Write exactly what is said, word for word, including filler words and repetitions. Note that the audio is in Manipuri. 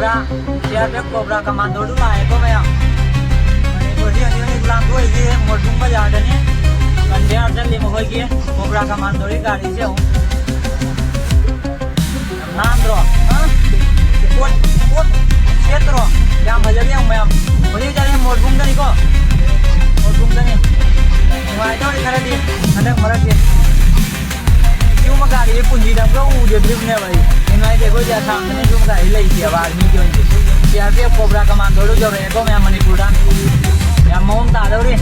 ꯁꯤ ꯑꯥꯔ ꯄꯤ ꯑꯦꯐ ꯀꯣꯕ꯭ꯔꯥ ꯀꯃꯥꯟꯗꯣꯗꯨ ꯂꯥꯛꯑꯦꯀꯣ ꯃꯌꯥꯝ꯫ ꯃꯅꯤꯄꯨꯔꯁꯤ ꯍꯧꯖꯤꯛ ꯍꯧꯖꯤꯛ ꯂꯥꯟꯊꯣꯛꯏꯁꯤ ꯃꯣꯔꯕꯨꯡ ꯕꯖꯥꯔꯗꯅꯤ꯫ ꯀꯟꯇꯦꯅꯔ ꯆꯠꯂꯤ ꯃꯈꯣꯏꯒꯤ ꯀꯣꯕ꯭ꯔꯥ ꯀꯃꯥꯟꯗꯣꯒꯤ ꯒꯥꯔꯤꯁꯦ ꯌꯦꯡꯉꯨ꯫ ꯌꯥꯝ ꯅꯥꯟꯗ꯭ꯔꯣ? ꯍꯥ? ꯄꯣꯠ, ꯄꯣꯠ ꯁꯦꯠꯇ꯭ꯔꯣ? ꯌꯥꯝ ꯐꯖꯕ ꯌꯦꯡꯉꯨ ꯃꯌꯥꯝ꯫ ꯍꯧꯖꯤꯛ ꯆꯠꯂꯤ ꯃꯣꯔꯕꯨꯡꯗꯅꯤꯀꯣ꯫ ꯃꯣꯔꯕꯨꯡꯗꯅꯤ꯫ ꯅꯨꯡꯉꯥꯏꯗꯧꯔꯤ ꯈꯔꯗꯤ ꯍꯟꯗꯛ ꯃꯔꯛꯁꯦ꯫ ꯁꯤꯒꯨꯝꯕ ꯒꯥꯔꯤꯁꯦ ꯄꯨꯟꯁꯤꯗ ꯑꯝꯇ ꯎꯖꯗ꯭ꯔꯤꯕꯅꯦꯕ ꯑꯩ꯫ ꯀꯩꯅꯣ ꯍꯥꯏꯗꯤ ꯑꯩꯈꯣꯏꯗꯤ ꯑꯁꯥꯝꯗꯅ ꯁꯤꯒꯨꯝꯕ ꯒꯥꯔꯤ ꯂꯩꯇꯦꯕ ꯑꯥꯔꯃꯤꯒꯤ ꯑꯣꯏꯅꯗꯤ꯫ C R P F cobra ꯀꯃꯥꯟꯗꯣꯗꯨ ꯌꯧꯔꯛꯑꯦꯀꯣ ꯃꯌꯥꯝ ꯃꯅꯤꯄꯨꯔꯗ꯫ ꯌꯥꯝ ꯃꯑꯣꯡ ꯇꯥꯗꯧꯔꯤ꯫